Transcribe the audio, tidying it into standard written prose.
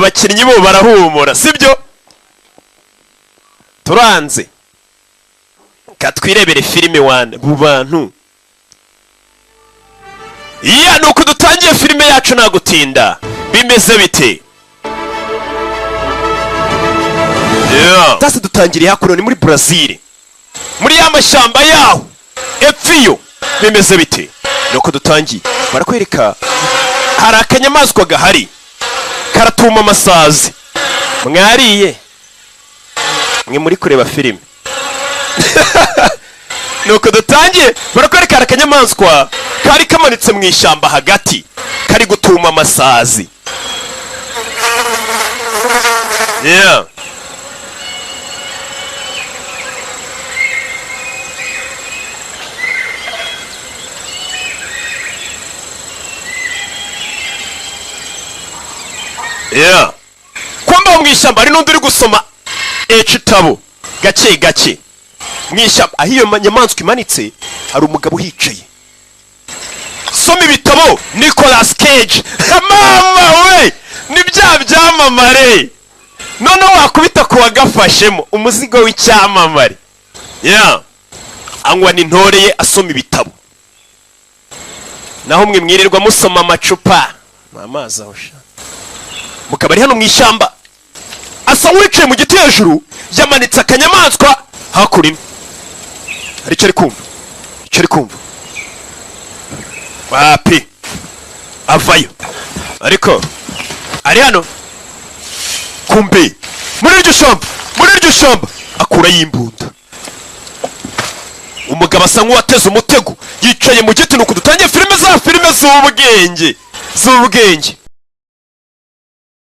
Abakinnyi bo barahumura, sibyo? Turanze katwirebere filime wane bu bantu. Iya, ni uku dutangiye filime yacu nta gutinda. Bimeze bite? Yeah. Sasa dutangiriye hakuno, ni muri Brazil, muri ya mashyamba yaho epfiyo. Bimeze bite? Ni uko dutangiye, barakwereka hari akanyamaswa gahari karatuma amasazi. Mwariye mwe muri kureba filime? Nuko dutangiye, barakwereka hari akanyamaswa kari kamanitse mu ishyamba hagati, kari gutuma amasazi. Yeah. Yeah. Kumba mu ishyamba hari n'undi uri gusoma igitabo gake gake. Mu ishyamba aho iyo nyamaswa imanitse hari umugabo uhicaye soma ibitabo, Nicolas Cage. Mama we, ni bya byamamare noneho wakubita ku wagafashemo umuzigo w'icyamamare. Yeah. Anywa n'intore ye, asoma ibitabo, naho mwe mwirirwa musoma amacupa. Ni amazi aho sha. Mugabo ari hano mu ishyamba, asa nk'uwicaye mu giti hejuru, yamanitse akanyamaswa hakurino. Hari icyo ari kumva, icyo ari kumva wapi, avayo. Ariko ari hano, kumbe muri iryo shyamba, muri iryo shyamba akurayo imbunda. Umugabo asa nk'uwateze umutego, yicaye mu giti. Nuko dutangiye filime, za filime z'ubwenge, z'ubwenge.